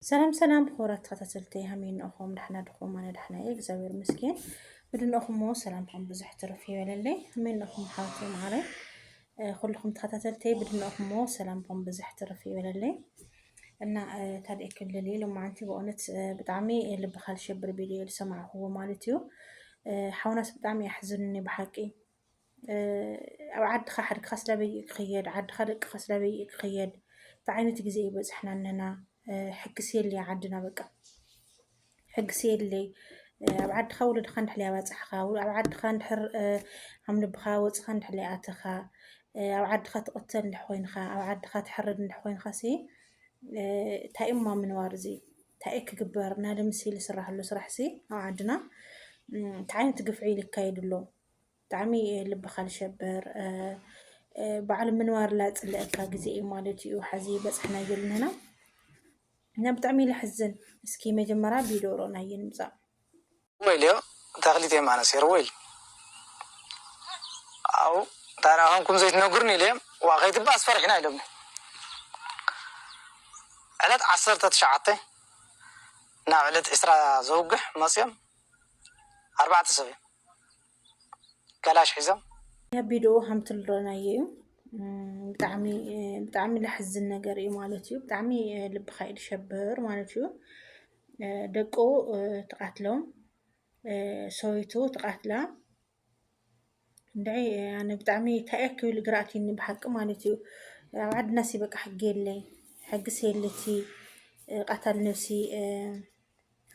ሰላም ሰላም፣ ክቡራት ተኸታተልተይ፣ ሃመይ እንኹም? ደሕና ድኹም? ኣነ ደሕና እየ፣ እግዚኣብሔር ይመስገን። ብድንኹም እሞ ሰላምኩም ብዙሕ ትርፍ ይበለለይ። ሃመይ እንኹም ሓወተይ መዓረይ? እ፣ ኩልኹም ተኸታተልተይ ብድንኹም እሞ ሰላምኩም ብዙሕ ትርፍ ይበለለይ። እና፣ እ፣ ታዲያ ክልል እዩ ሎማዓንቲ ብእውነት፣ እ፣ ብጣዕሚ ልብኻ ልሸብር ቪድዮ ዝሰማዕኽዎ ማለት እዩ። እ፣ ሓውናስ ብጣዕሚ ኣሕዝኑኒ ብሓቂ። እ፣ ኣብ ዓድኻ ሓድግኻስ ላበይ እዩ ክኽየድ? ዓድኻ ደቅኻስ ላበይ እዩ ክኽየድ? እንታይ ዓይነት ግዜ እዩ በፅሕና እነና? እ፣ ሕግስ የለይ ዓድና በቃ። ሕግስ የለይ። እ፣ ኣብ ዓድኻ ወለድኻ እንድሕር ኣባፅሕኻ፣ ኣብ ዓድኻ እንድሕር፣ እ፣ ሃም ልብኻ ወፅኻ እንድሕር ኣተኻ፣ እ፣ ኣብ ዓድኻ ትቕተል እንድሕ ኮይንኻ፣ ኣብ ዓድኻ ትሕረድ እንድሕ ኮይንኻ ሲ፣ እ፣ እንታይ እማ ምንባር እዚ? እንታይ እዩ ክግበር? ናደ ምስ ኢሉ ዝስራሕ ኣሎ ስራሕ ሲ ኣብ ዓድና፣ እም፣ እንታይ ዓይነት ግፍዒ እዩ ዝካየድ ኣሎ? ብጣዕሚ ልብኻ ልሸብር፣ እ፣ እ፣ ባዕሉ ምንባር ላፅልአካ ግዜ እዩ ማለት እዩ። ሓዚ በፅሕናዮ ኣለና። እና ብጣዕሚ ለሕዝን። እስኪ መጀመርያ ቪድዮ ሮናየ ንምፃእ። እሞ ኢለዮ፣ ተኽሊት የማነ ሴርዎ ኢሉ። ኣው፣ ታዲያ ከምኩም ዘይትነግሩኒ ኢለዮም፣ ዋ፣ ከይትበኣስ ፈሪሕና ኢሎምኒ። ዕለት ዓሰርተ ትሽዓተ ናብ ዕለት ዕስራ ዘውግሕ መፅዮም ኣርባዕተ ሰብ እዮም። ከላሽ ሒዞም። ያ ቪድዮ ሃምትል ሮናየ እዩ። እም፣ ብጣዕሚ፣ እ፣ ብጣዕሚ ለሕዝን ነገር እዩ ማለት እዩ። ብጣዕሚ፣ እ፣ ልብኻ እዩ ዝሸብር ማለት እዩ። እ፣ ደቁ፣ እ፣ ተቓትሎም፣ እ፣ ሰበይቱ ተቓትላ። እንድዒ፣ እ፣ ኣነ ብጣዕሚ እንታይ እየ ክብል ግራ ኣትዩኒ ብሓቂ ማለት እዩ። ኣብ ዓድና ሲ በቃ ሕጊ የለይ፣ ሕግስ የለቲ፣ እ፣ ቀታል ነብሲ፣ እ፣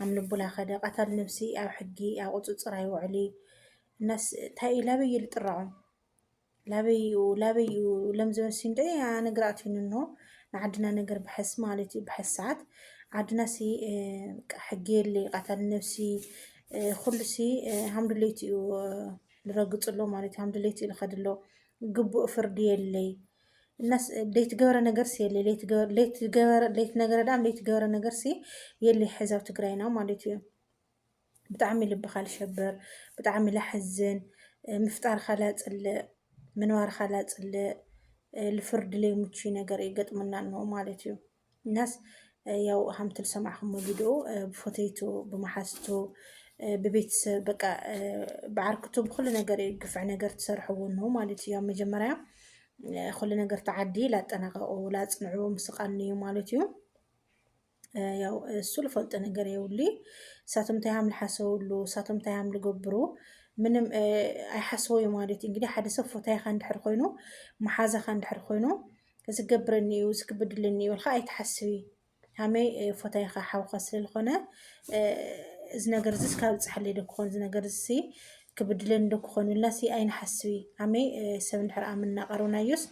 ሃም ልቡ ላኸደ፣ ቀታል ነብሲ ኣብ ሕጊ፣ ኣብ ቁፅፅር ኣይውዕል እዩ። እናስ እንታይ እዩ ላበይ እዩ ልጥረዖም? ላበይ እዩ፣ ላበይ እዩ ለምዘበን ሲንዶ ኣነ ግራ ኣትዩኒ እንሆ። ንዓድና ነገር ብሐስ ማለት እዩ፣ ብሐስ ሰዓት ዓድና ሲ፣ እ፣ በቃ ሕጊ የለይ፣ ቀታል ነብሲ፣ እ፣ ኩሉ ሲ፣ እ፣ ሃም ድሌት እዩ፣ እ፣ ልረግጽ ኣሎ ማለት እዩ፣ ሃም ድሌት እዩ ልኸድ ኣሎ። ግቡእ ፍርዲ የለይ። እናስ ለይትገበረ ነገር ሲ የለይ፣ ለይትገበረ፣ ለይትገበረ፣ ለይትነገረ ደኣ ለይትገበረ ነገር ሲ የለይ ሕዛብ ትግራይና ማለት እዩ። ብጣዕሚ ልብኻ ልሸብር፣ ብጣዕሚ ለሕዝን፣ እ፣ ምፍጣርኻ ላጽልእ፣ ምንባርኻ ላጽልእ፣ እ፣ ልፍርድ ለይምቹ ነገር ይገጥምና እንሆ ማለት እዩ። እናስ፣ እ፣ ያው ሃምቲ ልሰማዕኹሞ ቪድዮ፣ እ፣ ብፎተይቱ፣ ብመሓዝቱ፣ እ፣ ብቤተሰብ፣ በቃ፣ እ፣ ብዓርክቱ ብኩሉ ነገር እዩ ግፍዕ ነገር ትሰርሕዎ እንሆ ማለት እዩ። ኣብ መጀመርያ፣ እ፣ ኩሉ ነገር ተዓዲ ላጠናቐቑ፣ ላጽንዑ ምስቓን እዩ ማለት እዩ። እ፣ ያው እሱ ልፈልጦ ነገር የብሉ። እሳቶም እንታይ ሃም ልሓሰውሉ፣ እሳቶም እንታይ ሃም ልገብሩ፣ ምንም፣ እ፣ ኣይሓስቦ እዩ ማለት እዩ። እንግዲህ ሓደ ሰብ ፎታይኻ እንድሕር ኮይኑ፣ መሓዛኻ እንድሕር ኮይኑ፣ እዚ ክገብረኒ እዩ፣ እዚ ክብድለኒ እዩ ኢልካ ኣይትሓስቢ። ሃመይ፣ እ፣ ፎታይኻ ሓውካ ስለ ዝኾነ፣ እ፣ እዚ ነገር እዚ ካብ ብፅሓለይ ዶ ክኾን፣ እዚ ነገር እዚ ክብድለኒ ዶ ክኾን ኢልና ሲ ኣይንሓስቢ። ሃመይ፣ እ፣ ሰብ እንድሕር ኣምና ቀርብናዮስ፣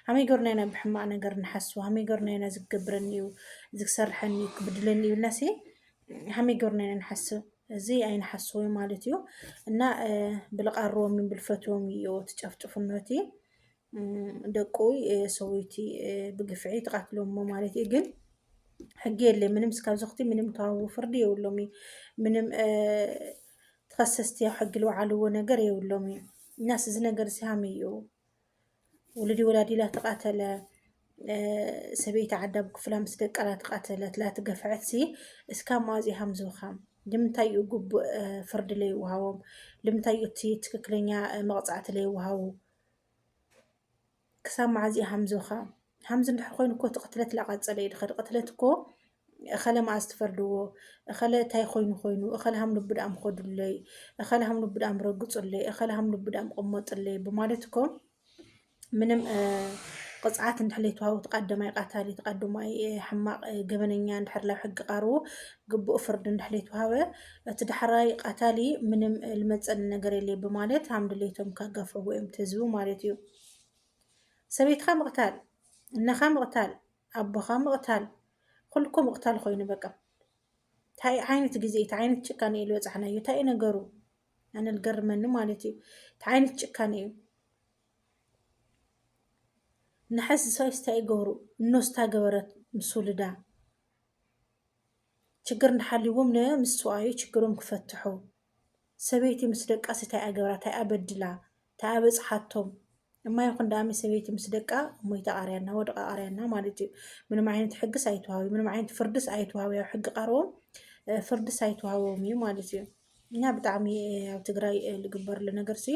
ሃመይ ገርና ኢና ብሕማቕ ነገር ንሓስቡ፣ ሃመይ ገርና ኢና ዝገብረኒ እዩ፣ እዚ ክሰርሐኒ እዩ፣ ክብድለኒ እዩ ኢልና ሲ ሃመይ ገርና ኢና ንሓስብ። እዚ ኣይንሓስቦ ማለት እዩ። እና፣ እ፣ ብልቃርዎም ብልፈትዎም እዩ ትጨፍጭፉ ነቲ፣ እም፣ ደቁ፣ እ፣ ሰበይቲ፣ እ፣ ብግፍዒ ትቃትሎሞ ማለት እዩ። ግን ሕጊ የለይ። ምንም ስካብ ዝኽቲ ምንም ተዋህቦ ፍርዲ የብሎም እዩ። ምንም፣ እ፣ ተኸሰስቲ ኣብ ሕጊ ልወዓልዎ ነገር የብሎም እዩ። እናስ እዚ ነገር እዚ ሃመይ እዩ። ወለዲ ወላዲ ላተቃተለ፣ እ፣ ሰበይቲ ዓዳ ብክፍላ ምስ ደቃ ላተቃተለት፣ ላተገፍዐት ሲ እስካብ መዓዝ እዩ ሃምዝውኻ? ልምንታይ እዩ ግቡእ፣ እ፣ ፍርዲ ለይወሃቦም? ልምንታይ እዩ እቲ ትክክለኛ፣ እ፣ መቕጻዕቲ ለይወሃቡ? ክሳብ መዓዝ እዩ ሃምዝውኻ? ሃምዚ እንድሕር ኮይኑ እኮ እቲ ቅትለት ላቐጸለ እዩ ድኸድ። ቅትለት እኮ እኸለ መዓዝ ትፈርድዎ? እኸለ እንታይ ኮይኑ ኮይኑ? እኸለ ሃም ልቡ ደኣ ምኸዱለይ፣ እኸለ ሃም ልቡ ደኣ ምረግጹለይ፣ እኸለ ሃም ልቡ ደኣ ምቕመጡለይ ብማለት እኮ ምንም፣ እ፣ ቅጽዓት እንድሕር ለይተዋህቡ፣ እቲ ቀዳማይ ቀታሊ፣ እቲ ቀዳማይ፣ እ፣ ሕማቕ፣ እ፣ ገበነኛ እንድሕር ላብ ሕጊ ቀርቡ፣ ግቡእ ፍርዲ እንድሕር ለይተዋህበ፣ እቲ ዳሕራይ ቀታሊ ምንም፣ እ፣ ልመጸኒ ነገር የለይ ብማለት ሃም ድሌቶም ከጋፍዕዎ እዮም እቲ ህዝቢ ማለት እዩ። ሰበይትኻ ምቕታል፣ እነኻ ምቕታል፣ ኣቦኻ ምቕታል፣ ኩልኮ ምቕታል ኮይኑ በቃ። እንታይ ዓይነት ግዜ እዩ? እንታይ ዓይነት ጭካኔ እዩ ዝበጻሕናዮ? እንታይ እዩ ነገሩ? ኣነ ልገርመኒ ማለት እዩ። እንታይ ዓይነት ጭካኔ እዩ? ንሓስ ሰብኣይስ እንታይ ይገብሩ? እኖስ እንታይ ገበረት ምስ ውልዳ? ችግር እንዳሓልዎም ነ ምስ ሰብኣዩ ችግሮም ክፈትሑ። ሰበይቲ ምስ ደቃስ እንታይ ኣገብራ? እንታይ ኣበድላ? እንታይ ኣበጽሓቶም? እማ ይኹን ደኣ ምስ ሰበይቲ ምስ ደቃ እሞ ይተቓርያና፣ ወድቓ ቃርያና ማለት እዩ። ምንም ዓይነት ሕግስ ኣይተዋህብዩ፣ ምንም ዓይነት ፍርድስ ኣይተዋህብዩ። ኣብ ሕጊ ቀርቦም፣ እ፣ ፍርድስ ኣይተዋህቦም እዩ ማለት እዩ። እና ብጣዕሚ፣ እ፣ ኣብ ትግራይ፣ እ፣ ዝግበር ዘሎ ነገር ሲ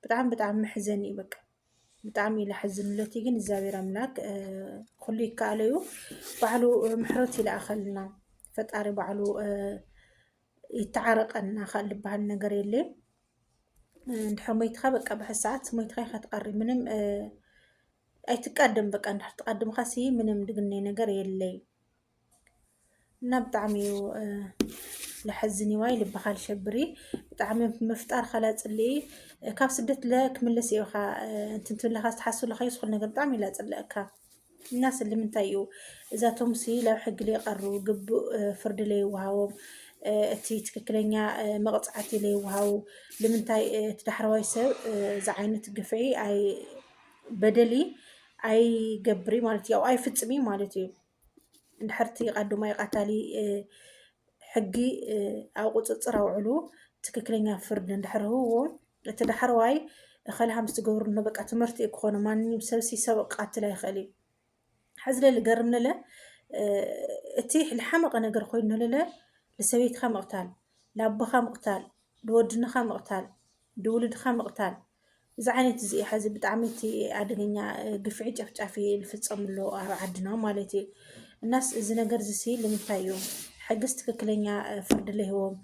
ብጣዕሚ፣ ብጣዕሚ መሕዘኒ እዩ በቃ። ብጣዕሚ እዩ ለሕዝን። ለቲ ግን እግዚኣብሔር ኣምላክ፣ እ፣ ኩሉ ይከኣሎ እዩ። ባዕሉ፣ እ፣ ምሕረት ይልኣኸልና። ፈጣሪ ባዕሉ፣ እ፣ ይተዓረቀና። ካልእ ዝበሃል ነገር የለን። እ፣ እንድሕር ሞይትኻ በቃ ብሕዚ ሰዓት ሞይትኻ ኢኻ ትቐሪ። ምንም፣ እ፣ ኣይትቃደም በቃ። እንድሕር ትቃድምኻ ሲ ምንም ድግነይ ነገር የለይ። እና ብጣዕሚ እዩ፣ እ፣ ለሐዝን ይዋይ ልብኻ ልሸብሪ። ብጣዕሚ ምፍጣር ኻላ ጽልኢ፣ እ፣ ካብ ስደት ለ ክምለስ እዩ ኻ፣ እ፣ እንትን ትብለኻ ዝተሓስብ ለኻ ይስኹል ነገር ብጣዕሚ እዩ ላጽልእካ። እናስ ንምንታይ እዩ እዛቶም ሲ ላብ ሕጊ ለይቀርቡ ግቡእ፣ እ፣ ፍርዲ ለይወሃቦም፣ እ፣ እቲ ትክክለኛ፣ እ፣ መቕጻዕቲ ለይወሃቡ? ልምንታይ፣ እ፣ እቲ ዳሕረዋይ ሰብ፣ እ፣ እዚ ዓይነት ግፍዒ ኣይ-፣ በደሊ ኣይገብሪ ማለት እዩ፣ ኣብኡ ኣይፍጽም እዩ ማለት እዩ። እንድሕር እቲ ቀዳማይ ቀታሊ፣ እ፣ ሕጊ፣ እ፣ ኣብ ቁጽጽር ኣውዕሉ ትክክለኛ ፍርዲ እንድሕር ህብዎ፣ እቲ ዳሕረዋይ እኸለ ሃምስ ትገብሩ እንሆ በቃ ትምህርቲ እዩ ክኾኖ። ማንኛውም ሰብ ሲ ሰብ ክቐትል ኣይኽእል እዩ። ሕዚ ለሊ ገርም ነለ፣ እ፣ እቲ ልሓመቐ ነገር ኮይኑ ነለለ፣ ልሰበይትኻ ምቕታል፣ ላቦኻ ምቕታል፣ ልወድንኻ ምቕታል፣ ድውልድኻ ምቕታል፣ እዚ ዓይነት እዚ እዩ። ሕዚ ብጣዕሚ እቲ ኣደገኛ፣ እ፣ ግፍዒ ጨፍጫፊ ልፍጸም ኣሎ ኣብ ዓድና ማለት እዩ። እናስ እዚ ነገር እዚ ሲ ልምንታይ እዩ? ሕግስ ትክክለኛ፣ እ፣ ፍርዲ ለይህቦም፣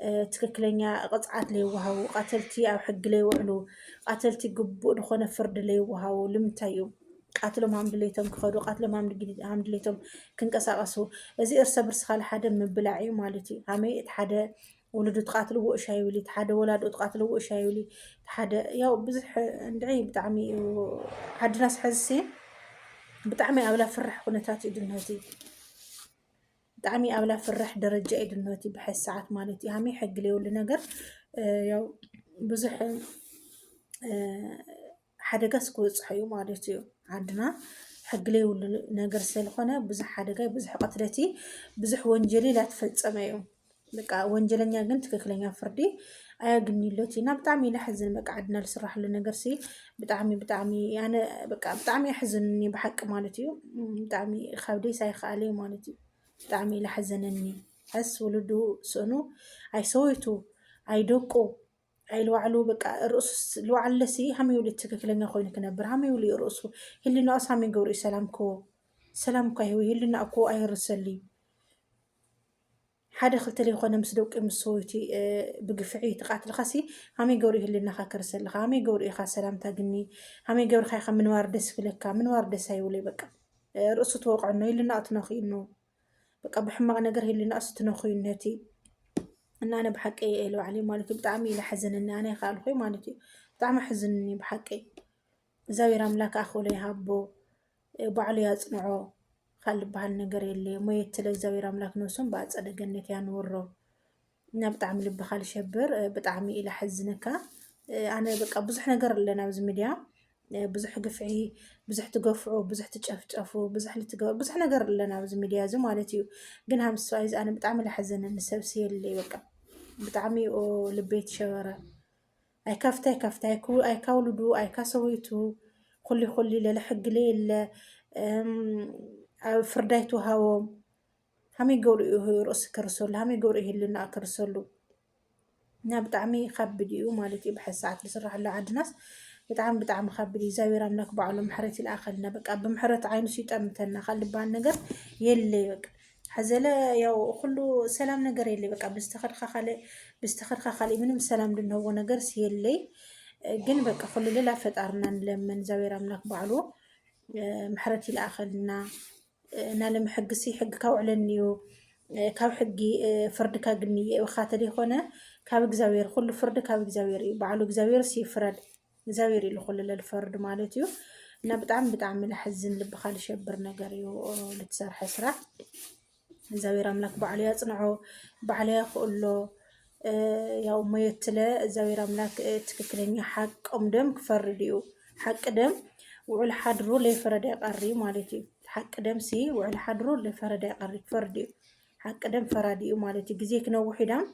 እ፣ ትክክለኛ ቅጽዓት ለይወሃቡ፣ ቀተልቲ ኣብ ሕጊ ለይውዕሉ፣ ቀተልቲ ግቡእ ዝኾነ ፍርዲ ለይወሃቡ ልምንታይ እዩ? ቃትሎም ሃም ድሌቶም ክኸዱ፣ ቃትሎም ሃም ድግ-፣ ሃም ድሌቶም ክንቀሳቐሱ። እዚ እርሰ ብርስ ኻል ሓደ ምብላዕ እዩ ማለት እዩ። ሃመይ እቲ ሓደ ወለዱ ትቃትልዎ እሻ ይብል፣ እቲ ሓደ ወላዱ ትቃትልዎ እሻ ይብል፣ እቲ ሓደ ያው ብዙሕ እንድዒ ብጣዕሚ እዩ። ዓድናስ ሕዝሲ ብጣዕሚ ኣብላ ፍራሕ ኩነታት እዩ ድነቲ። ብጣዕሚ ኣብላ ፍራሕ ደረጃ እዩ ድነቲ ብሐዚ ሰዓት ማለት እዩ። ሃመይ ሕጊ ለይብሉ ነገር፣ እ፣ ያው ብዙሕ፣ እ፣ ሓደጋስ ክበጽሖ እዩ ማለት እዩ። ዓድና ሕጊ ለይብሉ ነገር ስለኾነ ብዙሕ ሓደጋ፣ ብዙሕ ቅትለቲ፣ ብዙሕ ወንጀሊ ላትፈጸመ እዩ። በቃ ወንጀለኛ ግን ትክክለኛ ፍርዲ ኣያግኝሎት ኢና። ብጣዕሚ እዩ ለሕዝን። በቃ ዓድና ልስራሕሉ ነገር ሲ ብጣዕሚ፣ ብጣዕሚ፣ ኣነ በቃ ብጣዕሚ ኣሕዝንኒ ብሓቂ ማለት እዩ። እም፣ ብጣዕሚ ካብ ደስ ኣይኸኣለ እዩ ማለት እዩ። ብጣዕሚ እዩ ለሕዘነኒ። ሕስ ውልዱ ስእኑ ኣይሰወይቱ ኣይደቁ ኣይልዋዕሉ በቃ ርእሱስ ልዋዕለሲ ሃመይ ውሊ ትክክለኛ ኮይኑ ክነብር ሃመይ ውሊ ርእሱ ህልናኡስ ሃመይ ገብሩ እዩ ሰላም ኮ ሰላም እኳ ይህዊ ህልና እኮ ኣይርስል እዩ። ሓደ ክልተ ለይኮነ ምስ ደቂ ምስ ሰበይቲ፣ እ፣ ብግፍዒ ትቃትልኻሲ ሃመይ ገብሩ ህልናኻ ክርሰልኻ ሃመይ ገብሩ ኢኻ ሰላም ታግኒ ሃመይ ገብርካ ኢኻ ምንባር ደስ ክለካ ምንባር ደስ ኣይውለይ በቃ፣ እ፣ ርእሱ ትወቅዕኖ ህልና ትነኽእኖ በቃ ብሕማቕ ነገር ህልና እሱ ትነኽዩ ነቲ እና ኣነ ብሓቂ እየ ልባዕለይ ማለት እዩ ብጣዕሚ ኢለ ሓዘነኒ ኣነ ይኸኣልኩ ማለት እዩ ብጣዕሚ ኣሕዝንኒ ብሓቂ እግዚኣብሔር ኣምላክ ኣኽሎ ይሃቦ ባዕሉ ያጽንዖ። ካብ ልበሃል ነገር የለ እሞ የትለ እግዚኣብሔር ኣምላክ ነብሶም ብኣጸደ ገነት ያንውሮ። እና ብጣዕሚ ልብኻ ልሸብር፣ እ፣ ብጣዕሚ ኢለ ሓዝነካ። እ፣ ኣነ በቃ ብዙሕ ነገር ኣለና ኣብዚ ሚድያ፣ እ፣ ብዙሕ ግፍዒ፣ ብዙሕ ትገፍዑ፣ ብዙሕ ትጨፍጨፉ፣ ብዙሕ ልትገ-፣ ብዙሕ ነገር ኣለና ኣብዚ ሚድያ እዚ ማለት እዩ። ግን ሃምስዋይ እዚ ኣነ ብጣዕሚ ልሓዘነኒ ሰብሲ የለይ በቃ። ብጣዕሚ ኦ ልበይ ትሸበረ። ኣይካፍታ ኣይካፍታ ኣይኩ-፣ ኣይካውልዱ ኣይካሰወይቱ ኩሊ ኩሊ ለለ ሕግለ የለ፣ እም፣ ኣብ ፍርዳይ ትውሃቦም። ሃመይ ገብሩ እዩ ርእሲ ከርሰሉ፣ ሃመይ ገብሩ እዩ ህልና ከርሰሉ። እና ብጣዕሚ ከብድ እዩ ማለት እዩ። ብሐዚ ሰዓት ዝስራሕ ኣሎ ዓድናስ ብጣዕሚ፣ ብጣዕሚ ከብድ እዩ። እግዚኣብሔር ኣምላክ ባዕሉ ምሕረት ይልኣኸልና። በቃ ብምሕረት ዓይኑ ይጠምተና። ካልእ ዝበሃል ነገር የለይ። በቃ ሐዘለ ያው ኩሉ ሰላም ነገር የለይ። በቃ ብዝተኸድካ ካልእ፣ ብዝተኸድካ ካልእ ምንም ሰላም ድንህቦ ነገርስ የለይ። ግን በቃ ኩሉ ሌላ ፈጣርና ንለምን። እግዚኣብሔር ኣምላክ ባዕሉ፣ እ፣ ምሕረት ይልኣኸልና። እ፣ ናለም ሕጊሲ ሕጊ ካውዕለኒ እዩ። እ፣ ካብ ሕጊ፣ እ፣ ፍርዲ ካግኒ እየ። እኻ ተደይኮነ ካብ እግዚኣብሔር፣ ኩሉ ፍርዲ ካብ እግዚኣብሔር እዩ። ባዕሉ እግዚኣብሔርስ ይፍረድ። እግዚኣብሔር እዩ ልኹሉ ለልፈርድ ማለት እዩ። እና ብጣዕሚ፣ ብጣዕሚ ለሐዝን ልብኻ ልሸብር ነገር እዩ፣ እ፣ ልትሰርሐ ስራሕ። እግዚኣብሔር ኣምላክ ባዕሉ ያጽንዖ፣ ባዕሉ ያኽእሎ። እ፣ ያው ሞየትለ እግዚኣብሔር ኣምላክ፣ እ፣ ትክክለኛ ሓቆም ደም ክፈርድ እዩ። ሓቂ ደም ውዕል ሓድሩ ለይፈረደ ይቐሪ ማለት እዩ። ሓቂ ደም ሲ ውዕል ሓድሩ ለይፈረደ ይቐሪ፣ ክፈርድ እዩ። ሓቂ ደም ፈራዲ እዩ ማለት እዩ። ግዜ ክነውሕ ኢዳም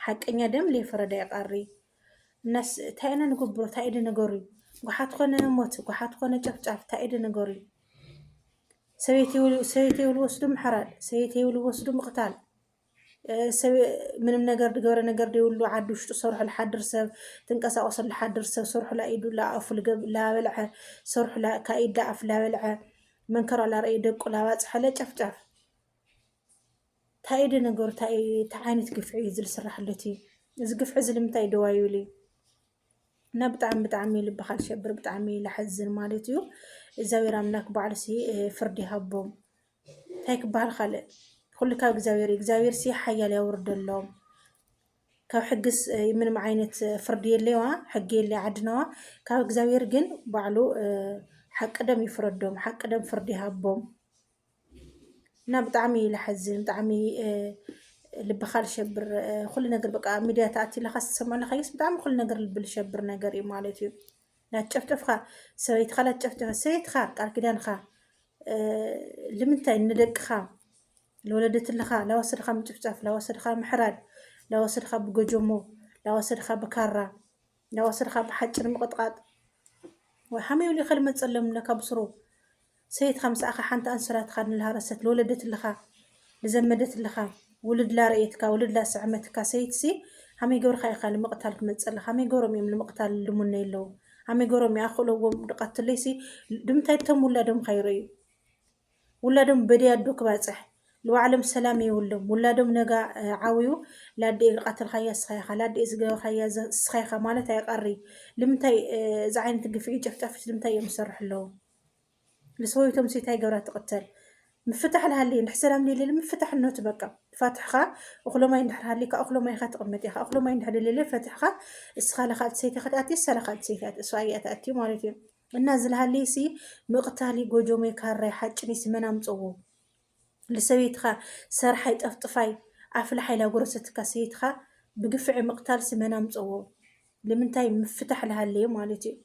ሓቀኛ ደም ለይፈረደ ይቐሪ። እናስ እንታይ ኢና ንገብሮ? እንታይ ኢደ ነገሩ? ጓሓት ኮነ ሞት፣ ጓሓት ኮነ ጨፍጫፍ፣ እንታይ ኢደ ነገሩ እዩ? ሰበይቲ ይብሉ፣ ሰበይቲ ይብሉ ወስዱ ምሕራድ፣ ሰበይቲ ይብሉ ወስዱ ምቕታል። እ፣ ሰብ ምንም ነገር ዝገበረ ነገር ዘይብሉ ዓዲ ውሽጡ ሰርሑ ዝሓድር ሰብ፣ ትንቀሳቐሱ ዝሓድር ሰብ፣ ሰርሑ ላኢዱ ላኣፉ ልገብ ላበልዐ፣ ሰርሑ ላ-፣ ካኢድ ላኣፍ ላበልዐ፣ መንከራ ላረኢ ደቁ ላባፅሐ ለጨፍጫፍ። እንታይ ኢደ ነገሩ? እንታይ እንታይ ዓይነት ግፍዒ እዩ እዚ ዝስራሕለት እዩ? እዚ ግፍዒ እዚ ንምንታይ ደዋዩሉ እዩ? እና ብጣዕሚ ብጣዕሚ ልብኻ ልሸብር፣ ብጣዕሚ ለሐዝን ማለት እዩ። እግዚኣብሔር ኣምላክ ባዕሉ ሲ፣ እ፣ ፍርዲ ይሃቦም። እንታይ ክበሃል ካልእ? ኩሉ ካብ እግዚኣብሔር እዩ። እግዚኣብሔር ሲ ሓያል ያውርደሎም። ካብ ሕግስ፣ እ፣ ምንም ዓይነት ፍርዲ የለዋ፣ ሕጊ የለ ዓድናዋ። ካብ እግዚኣብሔር ግን ባዕሉ፣ እ፣ ሓቂ ደም ይፍረዶም፣ ሓቂ ደም ፍርዲ ይሃቦም። እና ብጣዕሚ ለሐዝን፣ ብጣዕሚ፣ እ፣ ልብኻ ልሸብር፣ እ፣ ኩሉ ነገር በቃ ኣብ ሚድያ ተኣትዩ ለኻ ዝሰማዕ ለኻየስ ብጣዕሚ ኩሉ ነገር ልቢ ልሸብር ነገር እዩ ማለት እዩ። ላጨፍጨፍኻ ሰበይትኻ፣ ላጨፍጨፈ ሰበይትኻ፣ ቃል ኪዳንኻ፣ እ፣ ልምንታይ ንደቅኻ ለወለደትልኻ ላወሰድኻ ምጭፍጫፍ፣ ላወሰድኻ ምሕራድ፣ ላወሰድኻ ብጎጆሞ፣ ላወሰድኻ ብካራ፣ ላወሰድኻ ብሓጭን ምቕጥቃጥ። ወይ ሃመይ ውሊኸ ልመጸሎም ለካ ብስሩ። ሰይትኻ ምሳኻ ሓንቲ ኣንሶላትኻ ንልሃረሰት፣ ልወለደትልኻ፣ ልዘመደትልኻ፣ ውሉድ ላርእየትካ፣ ውሉድ ላስዕመትካ ሰይትሲ፣ ሃመይ ገብርኻ ኢኻ ልምቕታል ክመጸልኻ? ሃመይ ገሮም እዮም ልምቕታል ልሙነይ ኣለዉ? ሃመይ ገሮም ይኣኽለዎም ድቐትለይሲ፣ ድምታይ እቶም ውላዶም ኻይረዩ? ውላዶም በደያዶ ክባጽሕ፣ ልባዕሎም ሰላም የብሎም። ውላዶም ነጋ፣ እ፣ ዓውዩ፣ ላደኤ ዝቐተልካያ እስኻ ኢኻ፣ ላደኤ ዝገበርካያ ዘ-፣ እስኻ ኢኻ ማለት ኣይቐሪ። ልምንታይ፣ እ፣ እዚ ዓይነት ግፍዒ ጨፍጫፍስ ልምንታይ እዮም ዝሰርሑ ኣለዉ? ልሰበይቶም ሲ እንታይ ገብራ ትቕተል? ምፍታሕ ልሃሊ፣ እንድሕር ሰላም ደልየለ ምፍታሕ እኖ ትበቃ። ፋትሕኻ፣ እኽሎማይ እንድሕር ሃሊካ፣ እኽሎማይኻ ትቕመጥ ኢኻ። እኽሎማይ እንድሕር ደልየለ ፈትሕኻ፣ እስኻ ለኻልቲ ሰይቲ ኢኻ ትኣቲ፣ እሳ ለኻልቲ ሰይቲ እያ፣ እሷ እያ ትኣቲ ማለት እዩ። እና እዚ ልሃሊ ሲ ምቕታሊ ጎጆመይ ካራይ ሓጭኒ ሲ መን ኣምጽዎ? ልሰበይትኻ ሰርሓይ ጠፍጥፋይ ኣፍልሓይ ላጎረሰትካ ሰይትኻ ብግፍዒ ምቕታል ሲ መን ኣምጽዎ? ልምንታይ ምፍታሕ ልሃለየ ማለት እዩ።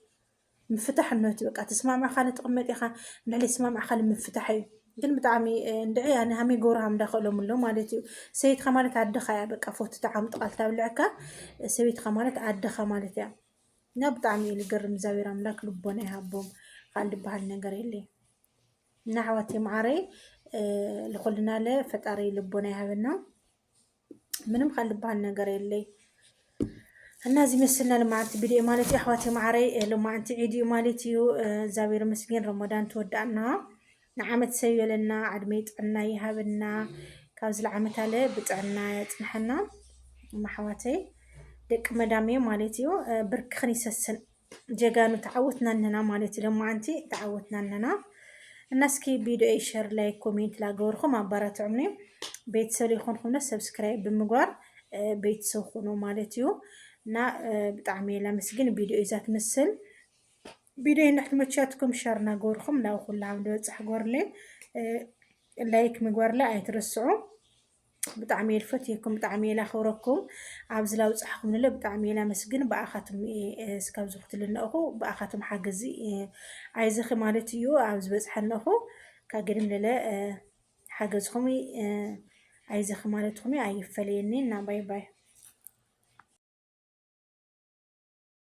ምፍታሕ እኖ እቲ በቃ ተስማማዕካ ልትቕመጥ ኢኻ፣ እንድሕር ዘይስማማዕካ ልምፍታሕ እዩ። ግን ብጣዕሚ፣ እ፣ እንድዒ ኣነ ሃመይ ገብርሃም እንዳኸእሎም ኣሎ ማለት እዩ። ሰበይትኻ ማለት ኣደኻ እያ፣ በቃ ፎቲ ተዓምጥቓ ልታብልዐካ፣ ሰበይትኻ ማለት ኣደኻ ማለት እያ። እና ብጣዕሚ እዩ ልገርም፣ እግዚኣብሔር ኣምላክ ልቦና ይሃቦም። ካልእ ልበሃል ነገር የለይ። እና ኣሕዋተይ መዓረይ፣ እ፣ ልኹልና ለ ፈጣሪ ልቦና ይሃበና። ምንም ካልእ ልበሃል ነገር የለይ። እና እዚ መስልና ልማዓንቲ ቪድዮ ማለት እዩ ኣሕዋተይ መዓረይ፣ እ፣ ልማዓንቲ ዒድ እዩ ማለት እዩ። እ፣ እግዚኣብሔር ይመስገን ረመዳን ተወዳእና። ንዓመት ሰብ ይበለና፣ ዕድመ ጥዕና ይሃበና። ካብዚ ለዓመት ኣለ ብጥዕና የጽንሐና። እማ ኣሕዋተይ ደቂ መዳመይ ማለት እዩ፣ እ፣ ብርክኽን ይሰስን። ጀጋኑ ተዓወትና እንና ማለት እዩ። ለማዓንቲ ተዓወትና እንና። እና እስኪ ቪድዮ ሸር፣ ላይክ፣ ኮሜንት ላገበርኩም ኣባራትዑኒ። ቤተሰብ ይኾንኩም ነ ሰብስክራይብ ብምግባር፣ እ፣ ቤተሰብ ኹኑ ማለት እዩ። እና፣ እ፣ ብጣዕሚ እየ ላመስግን። ቪድዮ እዛ ትመስል። ቪድዮ እንድሕር ተመችያትኩም ሸር እናገበርኩም ናብ ኩሉ ዓም ዝበፅሕ ግበሩለይ። እ፣ ላይክ ምግባርለ ኣይትረስዑ። ብጣዕሚ እየ ልፈትየኩም፣ ብጣዕሚ እየ ላኽብረኩም። ኣብዚ ላውፅሕኩም ንለ ብጣዕሚ እየ ላመስግን። ብኣኻትም እየ፣ እ፣ እስካብ ዝኽትልነእኹ ብኣኻትም ሓገዚ፣ እ፣ ኣይዘኺ ማለት እዩ። ኣብ ዝበፅሐነእኹ ካገድም ለለ፣ እ፣ ሓገዝኹም፣ እ፣ ኣይዘኺ ማለትኹም እዩ። ኣይፈለየኒ እና ባይ ባይ።